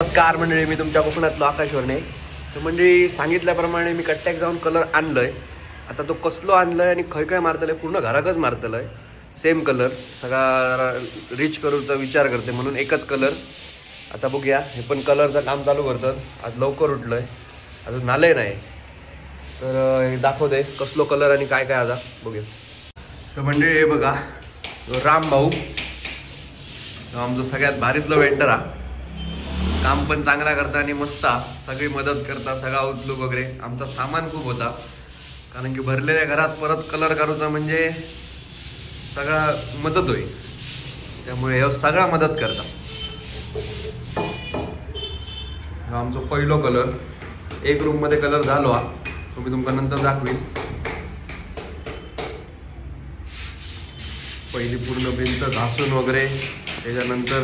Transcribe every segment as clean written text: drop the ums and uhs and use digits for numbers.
नमस्कार मंडळी, मी तुमच्या कोकणातलो आकाश वर्णे। तर मंडळी सांगितल्याप्रमाणे मी कट्ट्याक जाऊन कलर आणलोय। आता तो कसलो आणलोय आणि खंय खंय मारतले, पूर्ण घराकच मारतलय सेम कलर, सगळा रिच करूचा विचार करते म्हणून एकच कलर। आता बघूया, हे पण कलरचं काम चालू करतात। आज लवकर उठलोय, अजून नाले नाही, तर हे दाखवते कसलो कलर आणि काय काय आता बघूया। तर मंडळी हे बघा राम भाऊ, आमचा सगळ्यात भारीतलो वेंडर हा, काम पण चांगला करता आणि मस्त सगळी मदत करता, सगळा उचलूक वगैरे। आमचा सामान खूप होता, कारण की भरलेल्या घरात परत कलर करूचा म्हणजे सगळा मदत होईल, त्यामुळे हे सगळा मदत करता। हा आमचा पहिलो कलर, एक रूम मध्ये कलर झालो हा, तो मी तुमका नंतर दाखवीन। पहिली पूर्ण भिंत घासून वगैरे, त्याच्यानंतर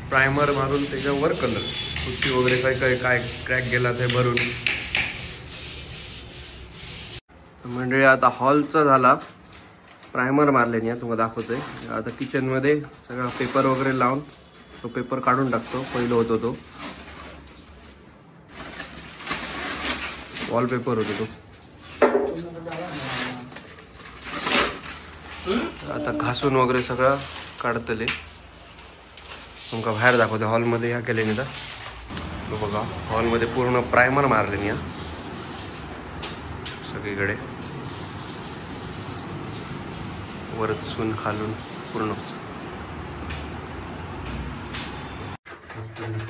प्रायमर मारून त्याच्यावर कलर, पुट्टी वगैरे काय काय काय क्रॅक गेला ते भरून। मंडळी आता हॉलचा झाला, प्रायमर मारले नाही तुम्हाला दाखवतोय। आता किचन मध्ये सगळा पेपर वगैरे लावून तो पेपर काढून टाकतो, पहिलं होतो तो वॉलपेपर होतो तो। आता घासून वगैरे सगळं काढतले, तुमका बाहेर दाखवतो। हॉलमध्ये ह्या केले नाही तर बघा, हॉलमध्ये पूर्ण प्रायमर मारले नाही सगळीकडे, वरतून खालून पूर्ण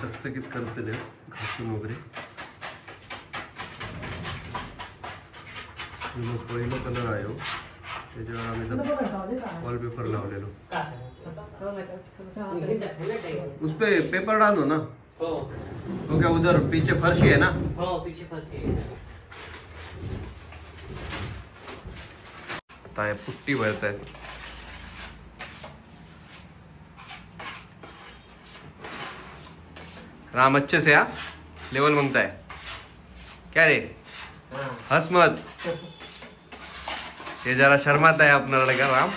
चकचकीत करतले घासून वगैरे। पहिला कलर आहे त्याच्यावर आम्ही वॉलपेपर लावलेलो, उस पे पेपर डालो ना तो क्या उधर पीछे फर्श ही है ना, पीछे फर्श है। आता हे पुट्टी भरतायत। राम अच्छे से हा लेवल मांगता है क्या रे, हंस मत, ये जरा शर्माता है अपना लड़का राम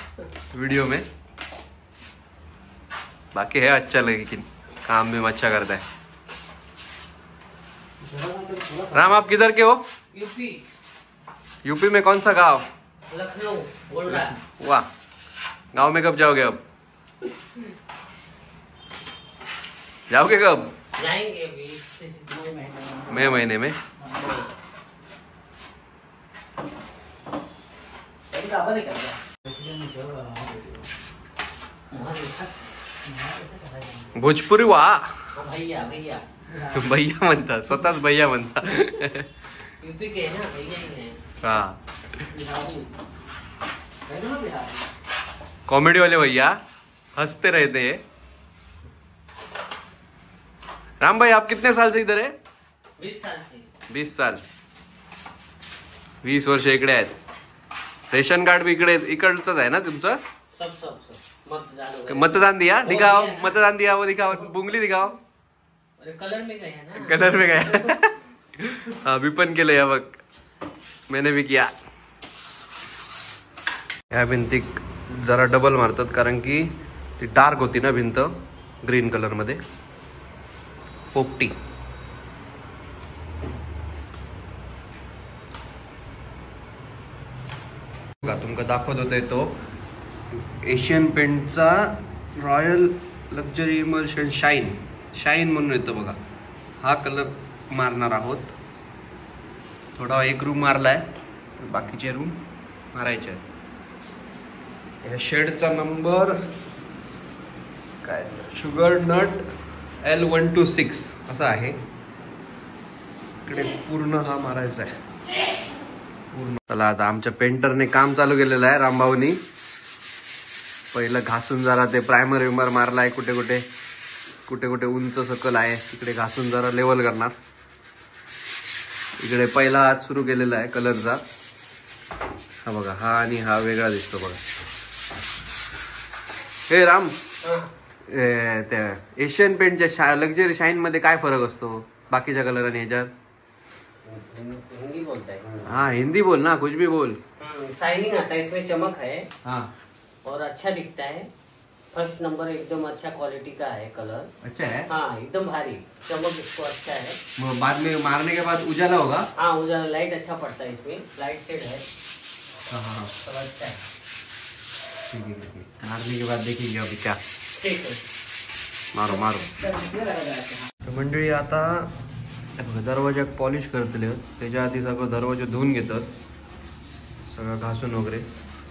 वीडियो में, बाकी है अच्छा लेकिन काम भी अच्छा करता है। राम आप किधर के हो? यूपी। यूपी में कौन सा गांव? लखनऊ। वाह, गांव में कब जाओगे? अब जाओगे कब? जाएंगे अभी मई महीने में। भोजपुरी वा भैया भैया भैया म्हणता, स्वतःच भैया म्हणता। यूपी के है ना, भैया ही है। हाँ कॉमेडी वाले भैया हंसते रहते हैं। राम भाई आप कितने साल से इधर है? 20 साल से। 20 साल, 20 वर्ष इकडे आहेत। रेशन कार्ड भी इकडे इकडचंच आहे ना तुमचं? सब सब सब मतदान, मतदान दिया? दिखाओ मतदान दिया, वो दिखाओ, बुंगली दिखाओ। अरे कलर में गया ना, कलर में गया। हाँ मी पण केलं या बघ, मैंने भी किया। ह्या भिंती जरा डबल मारतात कारण की ती डार्क होती ना भिंत, ग्रीन कलर मध्ये पोपटी। तुमका दाखवत होते तो Asian पेंटचा royal luxury emulsion shine, shine म्हणून येतो बघा, हा कलर मारणार आहोत। थोडा एक रूम मारलाय, बाकीचे रूम मारायचे आहेत। ह्या शेडचा नंबर काय, शुगर नट L126 असा आहे। इकडे पूर्ण हा मारायचा आहे पूर्ण। चला आता आमच्या पेंटरने काम चालू केलेलं आहे, रामभाऊनी। पहिलं घासून जरा ते प्रायमर विमर मारलाय, कुठे कुठे कुठे कुठे उंच सकल आहे तिकडे घासून जरा लेवल करणार। इकडे पहिला हात सुरू केलेला आहे कलरचा, हा बघा हा आणि हा वेगळा दिसतो बघा। हे राम, त्या एशियन पेंटच्या लक्झरी शाईन मध्ये काय फरक असतो बाकीच्या कलर आणि ह्याच्यात? हिंदी बोलता है? हाँ हिंदी बोल ना, कुछ भी बोल। शाइनिंग आता है इसमें, चमक है। हाँ और अच्छा दिखता है। फर्स्ट नंबर, एकदम अच्छा क्वालिटी का है कलर। अच्छा है? हाँ, एकदम भारी चमक इसको अच्छा है। बाद में मारने के बाद उजाला होगा? हाँ, उजाला, लाइट अच्छा पड़ता है इसमें, लाइट शेड है। हाँ हाँ, सब अच्छा है। ठीक है ठीक है, मारने के बाद देखेंगे अभी क्या। ठीक है, मारो मारो। तर मंडळी आता दरवाजाक पॉलिश करतले, त्याच्या आधी सगळं दरवाजा धुवून घेतात, सगळं घासून वगैरे,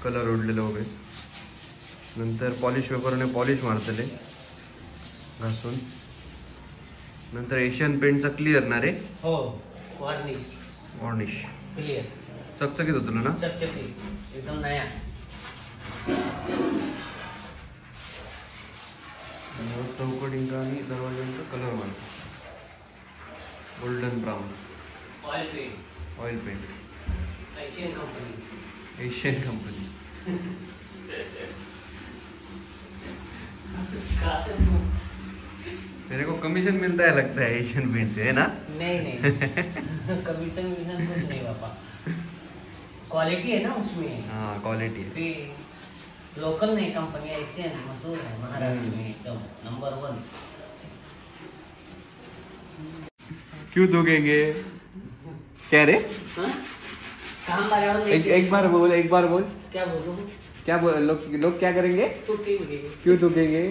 कलर उडलेलं वगैरे। नंतर पॉलिश पेपरने पॉलिश मारतले घासून। नंतर एशियन पेंटचा क्लिअर ना रे? हो, वार्निश। वार्निश क्लिअर, चकचकीत होतं ना? चकचकीत एकदम नया। चौकटींका आणि दरवाजांचा कलर मारतो golden brown. Oil paint. Oil paint, Asian company. Asian company. तेरे को कमीशन मिलता है लगता है एशियन पेंट से, है ना? नहीं नहीं, कमीशन वमीशन कुछ नहीं पापा, क्वालिटी है ना उसमें। हाँ, क्वालिटी है। लोकल नहीं कंपनी, एशियन मशहूर है महाराष्ट्र में, एकदम नंबर 1। क्यों थूकेंगे? क्या रे? काम बराबर नहीं। एक बार बोल, एक बार बोल। क्या बोलूं? क्या बोल? लोग क्या करेंगे? थूकेंगे। क्यों थूकेंगे?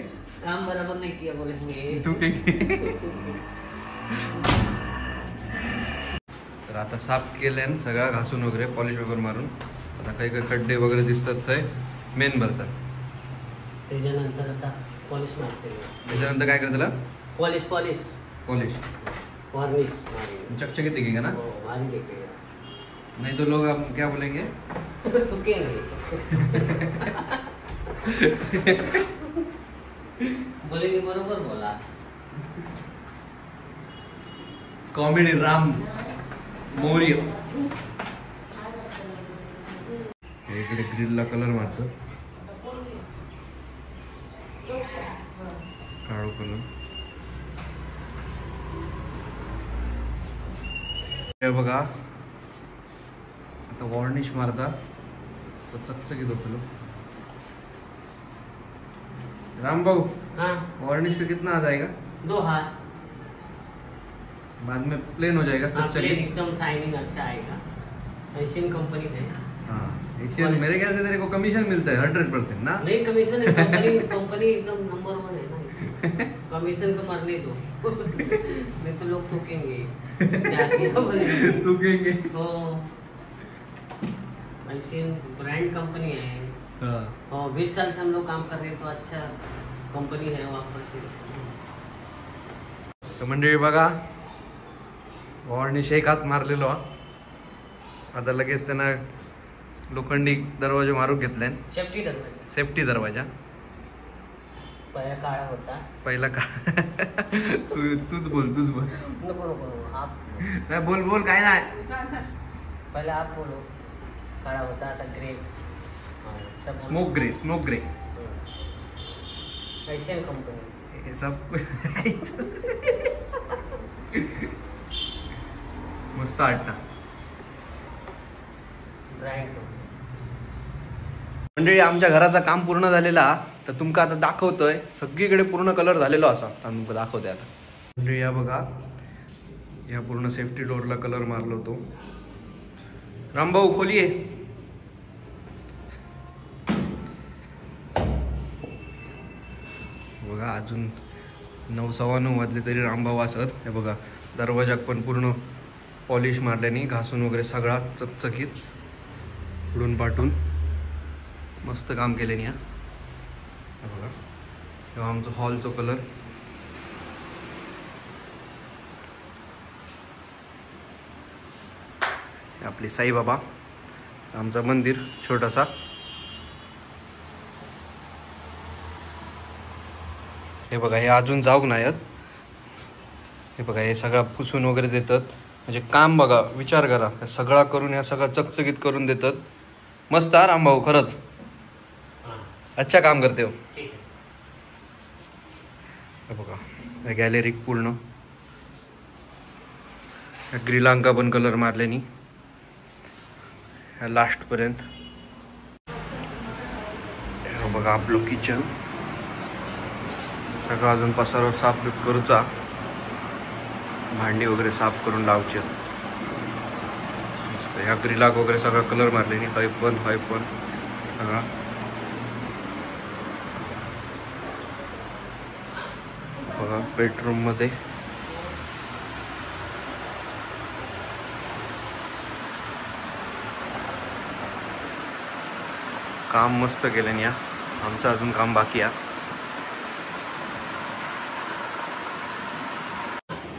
काम बराबर नहीं किया बोलेंगे, थूकेंगे। तर आता साफ केल्यान सगळा घासून वगैरे, पॉलिश पेपर मारून। आता काही काही खड्डे वगैरे दिसतात ते मेन भरतात। त्याच्यानंतर आता पॉलिश मारते। त्याच्यानंतर काय Kartala? Polish polish polish varnish मारेंगे। चकचकी दिखेगा ना? हो, भारी दिखेगा। नहीं तो लोग अब क्या बोलेंगे? थूकेंगे। बोलेंगे बरोबर बोला। कॉमेडी राम मौर्य। इकडे ग्रिलला कलर मारतो, काळो कलर। हे बघा आता वॉर्निश मारता तर चकचकीत होतो। राम भाऊ, हाँ, वार्निश का कितना आ जाएगा? 2 हाथ। बाद में प्लेन हो जाएगा, चकचकी एकदम शाइनिंग अच्छा आएगा। एशियन कंपनी है। हाँ, एशियन। मेरे ख्याल से तेरे को कमीशन मिलता है 100% ना? नहीं, कमीशन है, कंपनी कंपनी एकदम नंबर 1 है ना। कमीशन तो मरने दो, नहीं तो लोग थूकेंगे। थूकेंगे। तो एशियन ब्रांड कंपनी है। हाँ। और 20 साल से हम लोग काम कर रहे हैं, तो अच्छा कंपनी है वहाँ पर। तर मंडळी बघा, वॉर्निश एक हात मारलेलो। आता लगेच त्यांना लोखंडी दरवाजा मारून घेतलाय। सेफ्टी दरवाजा। सेफ्टी दरवाजा। पहिला काळा होता। पहिला काळा। तूच बोल, तूच बोल। नको नको नको, आप नाही, बोल बोल, काय नाही। पहिले आप बोलो। काळा होता, आता grey, smoke grey, smoke grey. Asian company हे सब मस्त वाटतं ब्रँड। मंडळी आमच्या घराचं काम पूर्ण झालेला, तर तुमका आता दाखवतोय सगळीकडे पूर्ण कलर झालेलो असा तुमका दाखवतोय आता। मंडळी या बघा, या पूर्ण सेफ्टी डोरला कलर मारलो होतो। रामभाऊ खोलिये। बघा अजून 9:15 वाजले तरी रामभाऊ असत। हे बघा दरवाजाक पण पूर्ण पॉलिश मारल्याने घासून वगैरे सगळा चकचकीत उडून पाटून मस्त काम केले नी। हे बघा तेव्हा आमचं हॉलचा कलर। आपले साईबाबा, आमचं मंदिर छोटासा। हे बघा हे अजून जाऊ नाहीत। हे बघा हे सगळं पुसून वगैरे देतात, म्हणजे काम बघा विचार करा सगळा करून ह्या सगळं चकचकीत करून देतात। मस्त हा रामभाऊ, खरंच अच्छा काम करते हो। हे बघा गॅलरी पूर्ण ग्रिलांका पण कलर मारल्यानी लास्ट पर्यंत। हे बघा आपलं किचन। सगळं अजून पसारो साफ बीफ करूचा, भांडी वगैरे साफ करून लावची. मस्त ह्या ग्रिलाक वगैरे सगळं कलर मारले नी, हय पण हय पण सगळा. बघा बेडरूम मध्ये काम मस्त केलं या, आमचं अजून काम बाकी आहे.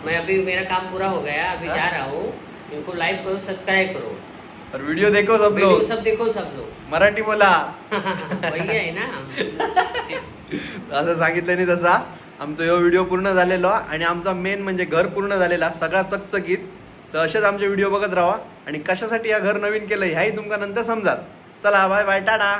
मैं अभी मेरा काम पूरा हो गया, अभी जा रहा हूँ. इनको लाइक करो, सब्सक्राइब करो और वीडियो देखो सब लोग, वीडियो सब देखो सब लोग. मराठी बोला वही आहे ना. असं सांगितलं नाही तसा आमचा ह्यो व्हिडिओ पूर्ण झालेलो आणि आमचा मेन म्हणजे घर पूर्ण झालेला सगळा चकचकीत. तर असेच आमचे व्हिडिओ बघत राहा आणि कशासाठी या घर नवीन केलं ह्याही तुमका नंतर समजाल. चला बाय बाय, टाटा.